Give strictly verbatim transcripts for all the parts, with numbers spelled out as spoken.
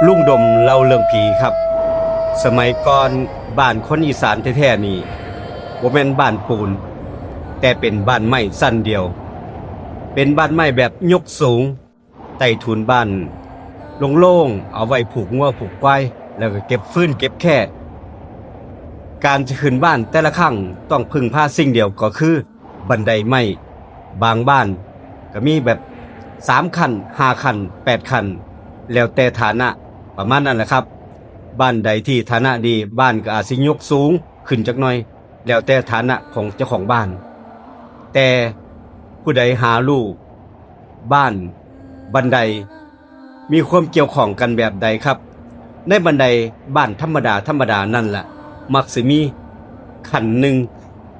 ลุงดมเล่าเรื่องผีครับ สมัยก่อนบ้านคนอีสานแท้ๆนี่บ่แม่นบ้านปูน แต่เป็นบ้านไม้ชั้นเดียว เป็นบ้านไม้แบบยกสูง ใต้ถุนบ้านโล่งๆ เอาไว้ผูกงัวผูกควาย แล้วก็เก็บฟืนเก็บแค่ การจะขึ้นบ้านแต่ละครั้งต้องพึ่งพาสิ่งเดียวก็คือบันไดไม้ บางบ้านก็มีแบบสามขั้น ห้าขั้น แปดขั้น แล้วแต่ฐานะ ประมาณนั้นแหละครับ บ้านใดที่ฐานะดี บ้านก็อาจสิยกสูงขึ้นจักหน่อย แล้วแต่ฐานะของเจ้าของบ้าน แต่ผู้ใดหารู้บ้านบันไดมีความเกี่ยวข้องกันแบบใดครับ ในบันไดบ้านธรรมดาธรรมดานั่นแหละ มักสิมีขั้นหนึ่ง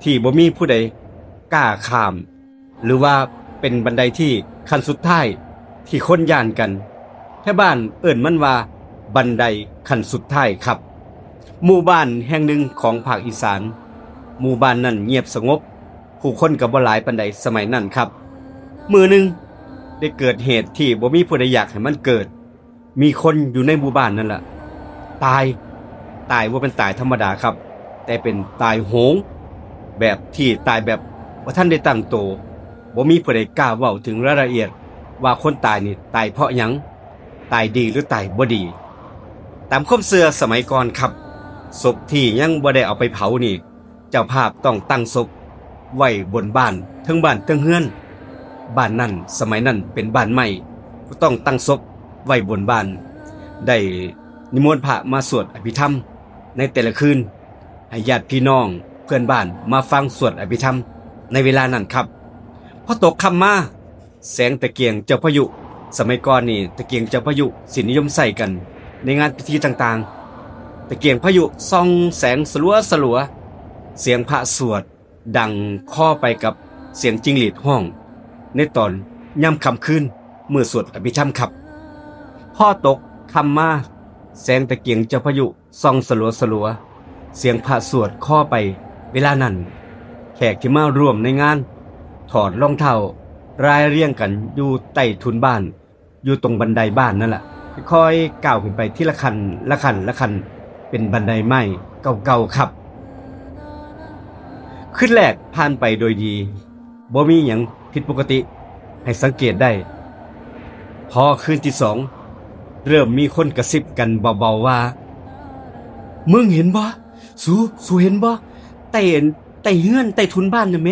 ที่บ่มีผู้ใดกล้าข้าม หรือว่าเป็นบันไดที่ขั้นสุดท้ายที่คนย้านกัน แถวบ้านเอิ้นมันว่าบันไดขั้นสุดท้ายครับ หมู่บ้านแห่งหนึ่งของภาคอีสาน หมู่บ้านนั้นเงียบสงบ ผู้คนก็บ่หลายปานใดสมัยนั้นครับ มื้อหนึ่งได้เกิดเหตุที่บ่มีผู้ใดอยากให้มันเกิด มีคนอยู่ในหมู่บ้านนั่นแหละตาย ตายบ่เป็นตายธรรมดาครับ แต่เป็นตายโหง แบบที่ตายแบบบ่ทันได้ตั้งโต บ่มีผู้ใดกล้าเว้าถึงรายละเอียดว่าคนตายนี่ตายเพราะหยัง ตายดีหรือตายบ่ดี ตามความเชื่อสมัยก่อนครับ ศพที่ยังบ่ได้เอาไปเผานี่ เจ้าภาพต้องตั้งศพไว้บนบ้าน เทิงบ้านเทิงเฮือน บ้านนั้นสมัยนั้นเป็นบ้านไม้ ก็ต้องตั้งศพไว้บนบ้าน ได้นิมนต์พระมาสวดอภิธรรมในแต่ละคืน ให้ญาติพี่น้องเพื่อนบ้านมาฟังสวดอภิธรรมในเวลานั้นครับ พอตกค่ำมา แสงตะเกียงเจ้าพายุ สมัยก่อนนี่ตะเกียงเจ้าพายุสินิยมใช้กันในงานพิธีต่างๆ ตะเกียงพายุส่องแสงสลัวสลัว เสียงพระสวดดังคอไปกับเสียงจิ้งหรีดฮ้อง ในตอนยามค่ำคืนมื้อสวดอภิธรรมครับ พอตกค่ำมา แสงตะเกียงเจ้าพายุส่องสลัวสลัว เสียงพระสวดคอไป เวลานั้น แขกที่มาร่วมในงาน ถอดรองเท้ารายเรียงกันอยู่ใต้ถุนบ้าน อยู่ตรงบันไดบ้านนั่นแหละ ค่อยๆก้าวขึ้นไปทีละขั้นละขั้นละขั้น เป็นบันไดไม้เก่าๆครับ คืนแรกผ่านไปโดยดี บ่มีหยังผิดปกติให้สังเกตได้ พอคืนที่สอง เริ่มมีคนกระซิบกันเบาๆว่า มึงเห็นบ่ สู สูเห็นบ่ ใต้ ใต้เฮือน ใต้ถุนบ้านน่ะแหม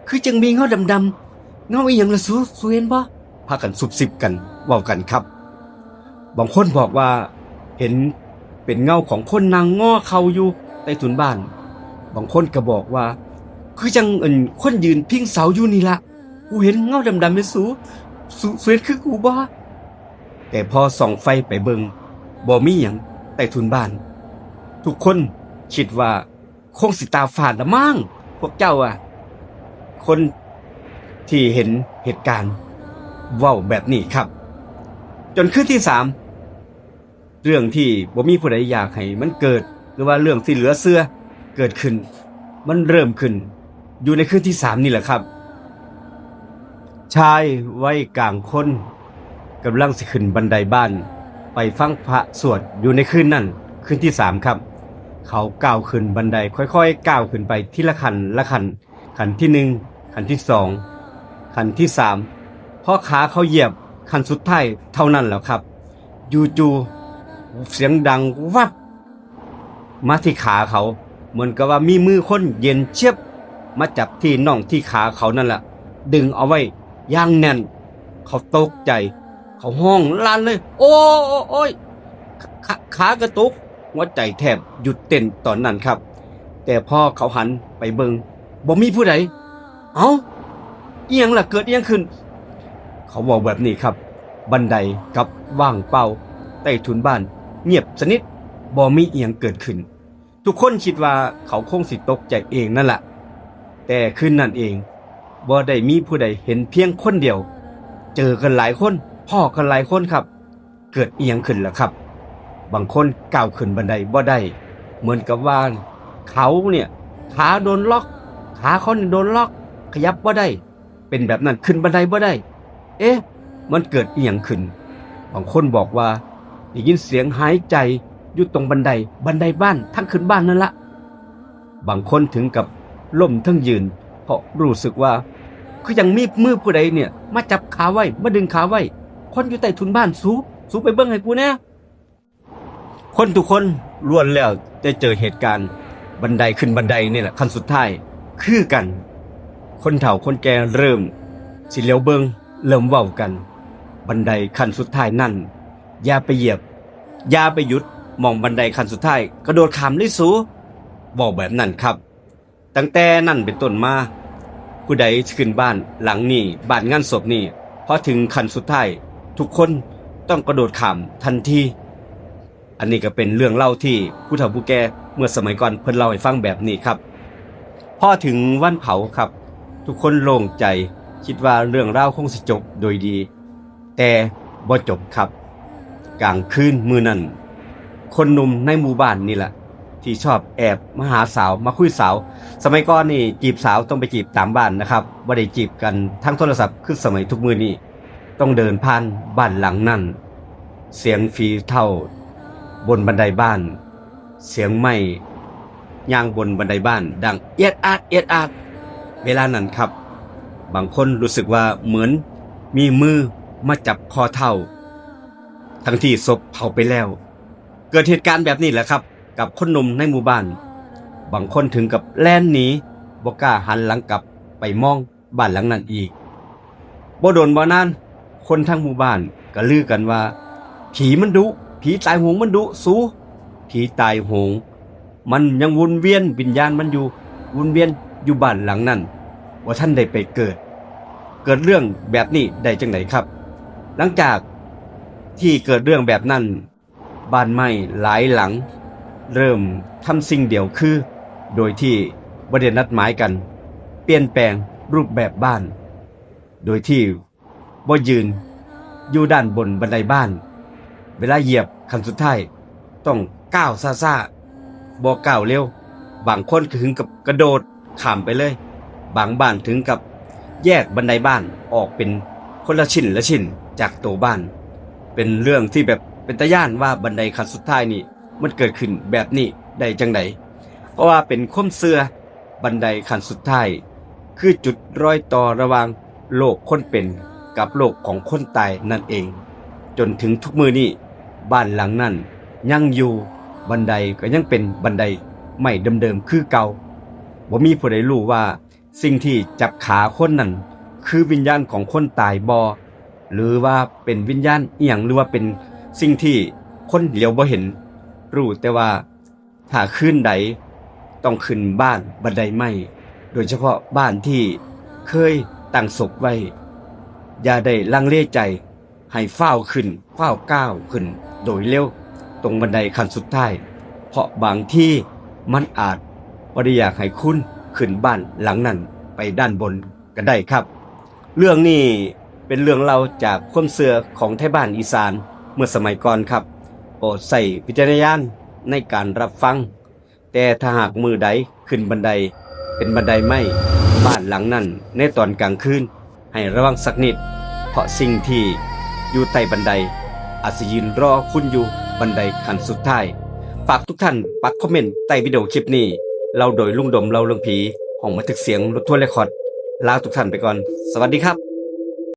คือจั่งมีเงาดำๆ เงาอีหยังล่ะสู สูเห็นบ่ พากันซุบซิบกัน เว้ากันครับ บางคนบอกว่าเห็นเป็นเงาของคนนั่งงอเข่าอยู่ใต้ถุนบ้าน บางคนก็บอกว่า คือจั่ง เอิ่น คนยืนพิงเสาอยู่นี่ละ กูเห็นเงาดำๆเลยสู สู สูเห็นคือกูบ่ แต่พอส่องไฟไปเบิ่ง บ่มีหยังใต้ถุนบ้าน ทุกคนคิดว่าคงสิตาฝาดละมั้ง พวกเจ้าอะ คนที่เห็นเหตุการณ์เว้าแบบนี้ครับ จนคืนที่สาม เรื่องที่บ่มีผู้ใดอยากให้มันเกิด หรือว่าเรื่องที่เหลือเชื่อเกิดขึ้น มันเริ่มขึ้น อยู่ในคืนที่สามนี่แหละครับ ชายวัยกลางคนกำลังสิขึ้นบันไดบ้าน ไปฟังพระสวดอยู่ในคืนนั้น คืนที่สามครับ เขาก้าวขึ้นบันได ค่อยๆก้าวขึ้นไปทีละขั้นละขั้น ขั้นที่หนึ่ง ขั้นที่สอง ขั้นที่สาม พอขาเขาเหยียบขั้นสุดท้ายเท่านั้นแหละครับ อยู่ๆเสียงดังวับ มาที่ขาเขา เหมือนกับว่ามีมือคนเย็นเชียบ มาจับที่น่องที่ขาเขานั่นแหละ ดึงเอาไว้อย่างแน่น เขาตกใจ เขาฮ้องลั่นเลย โอ้ โอ้ โอ้ย ขา ขากระตุก หัวใจแทบหยุดเต้นตอนนั้นครับ แต่พอเขาหันไปเบิ่ง บ่มีผู้ใด เอ้า อีหยังล่ะ เกิดอีหยังขึ้น เขาเว้าแบบนี้ครับ บันไดกลับว่างเปล่า ใต้ถุนบ้านเงียบสนิท บ่มีอีหยังเกิดขึ้น ทุกคนคิดว่าเขาคงสิตกใจเองนั่นแหละ แต่คืนนั้นเอง บ่ได้มีผู้ใดเห็นเพียงคนเดียว เจอกันหลายคน พ้อกันหลายคนครับ เกิดอีหยังขึ้นล่ะครับ บางคนก้าวขึ้นบันไดบ่ได้ เหมือนกับว่าเขาเนี่ย ขาโดนล็อก ขาเขาเนี่ยโดนล็อก ขยับบ่ได้ เป็นแบบนั้น ขึ้นบันไดบ่ได้ เอ๊ะ มันเกิดอีหยังขึ้น บางคนบอกว่า ได้ยินเสียงหายใจอยู่ตรงบันได บันไดบ้านทางขึ้นบ้านนั่นละ บางคนถึงกับล้มทั้งยืน เพราะรู้สึกว่า คือยังมีมือผู้ใดเนี่ย มาจับขาไว้ มาดึงขาไว้ คนอยู่ใต้ถุนบ้าน สู สูไปเบิ่งให้กูแหน่ คนทุกคนล้วนแล้วแต่เจอเหตุการณ์บันไดขึ้นบันไดนี่แหละ ขั้นสุดท้ายคือกัน คนเฒ่าคนแก่เริ่มสิเหลียวเบิ่ง เริ่มเว้ากัน บันไดขั้นสุดท้ายนั่น อย่าไปเหยียบ อย่าไปหยุด หม่องบันไดขั้นสุดท้าย กระโดดข้ามเลยสู เว้าแบบนั้นครับ ตั้งแต่นั้นเป็นต้นมา ผู้ใดขึ้นบ้านหลังนี้ บ้านงานศพนี่ พอถึงขั้นสุดท้าย ทุกคนต้องกระโดดข้ามทันที อันนี้ก็เป็นเรื่องเล่าที่ผู้เฒ่าผู้แก่เมื่อสมัยก่อนเพิ่นเล่าให้ฟังแบบนี้ครับ พอถึงวันเผาครับ ทุกคนโล่งใจ คิดว่าเรื่องราวคงสิจบโดยดี แต่บ่จบครับ กลางคืนมื้อนั้น คนหนุ่มในหมู่บ้านนี่แหละ ที่ชอบแอบมาหาสาว มาคุยสาว สมัยก่อนนี่จีบสาวต้องไปจีบตามบ้านนะครับ บ่ได้จีบกันทางโทรศัพท์คือสมัยทุกมื้อนี้ ต้องเดินผ่านบ้านหลังนั้น เสียงฝีเท้าบนบันไดบ้าน เสียงไม้ย่างบนบันไดบ้านดังเอียดอาดเอียดอาด เวลานั้นครับ บางคนรู้สึกว่าเหมือนมีมือมาจับคอเฒ่า ทั้งที่ศพเผาไปแล้ว เกิดเหตุการณ์แบบนี้แหละครับ กับคนหนุ่มในหมู่บ้าน บางคนถึงกับแล่นหนี บ่กล้าหันหลังกลับไปมองบ้านหลังนั้นอีก บ่โดนบ่นาน คนทั้งหมู่บ้านก็ลือกันว่า ผีมันดุ ผีตายโหงมันดุสู ผีตายโหง มันยังวนเวียน วิญญาณมันอยู่ วนเวียนอยู่บ้านหลังนั้น บ่ทันได้ไปเกิด เกิดเรื่องแบบนี้ได้จังไดครับ หลังจากที่เกิดเรื่องแบบนั้น บ้านไม้หลายหลัง เริ่มทำสิ่งเดียวคือ โดยที่บ่ได้นัดหมายกัน เปลี่ยนแปลงรูปแบบบ้าน โดยที่บ่ยืนอยู่ด้านบนบันไดบ้าน เวลาเหยียบขั้นสุดท้าย ต้องก้าวช้าๆ บ่ก้าวเร็ว บางคนก็ถึงกับกระโดดข้ามไปเลย บางบ้านถึงกับแยกบันไดบ้านออกเป็นคนละชิ้นละชิ้นจากตัวบ้าน เป็นเรื่องที่แบบเป็นตาย้านว่าบันไดขั้นสุดท้ายนี่มันเกิดขึ้นแบบนี้ได้จังได เพราะว่าเป็นความเชื่อ บันไดขั้นสุดท้าย คือจุดรอยต่อระหว่างโลกคนเป็นกับโลกของคนตายนั่นเอง จนถึงทุกมื้อนี้ บ้านหลังนั้นยังอยู่ บันไดก็ยังเป็นบันไดไม้เดิมๆ คือเก่า บ่มีผู้ใดรู้ว่าสิ่งที่จับขาคนนั้นคือวิญญาณของคนตายบ่ หรือว่าเป็นวิญญาณอีหยัง หรือว่าเป็นสิ่งที่คนเหลียวบ่เห็น รู้แต่ว่า ถ้าคืนใดต้องขึ้นบ้านบันไดไม้ โดยเฉพาะบ้านที่เคยตั้งศพไว้ อย่าได้ลังเลใจ ให้ฟ้าวขึ้น ฟ้าวก้าวขึ้นโดยเร็ว ตรงบันไดขั้นสุดท้าย เพราะบางทีมันอาจบ่ได้อยากให้คุณขึ้นบ้านหลังนั้นไปด้านบนก็ได้ครับ เรื่องนี้เป็นเรื่องเล่าจากความเชื่อของไทบ้านอีสานเมื่อสมัยก่อนครับ โปรดใช้วิจารณญาณในการรับฟัง แต่ถ้าหากมื้อใดขึ้นบันไดเป็นบันไดไม้บ้านหลังนั้นในตอนกลางคืน ให้ระวังสักนิด เพราะสิ่งที่อยู่ใต้บันไดอาจสิยืนรอคุณอยู่บันไดขั้นสุดท้าย ฝากทุกท่านปักคอมเมนต์ใต้วิดีโอคลิปนี้ เล่าโดยลุงดมเล่าเรื่องผี ห้องบันทึกเสียงรถทัวร์เรคคอร์ด ลาทุกท่านไปก่อน สวัสดีครับ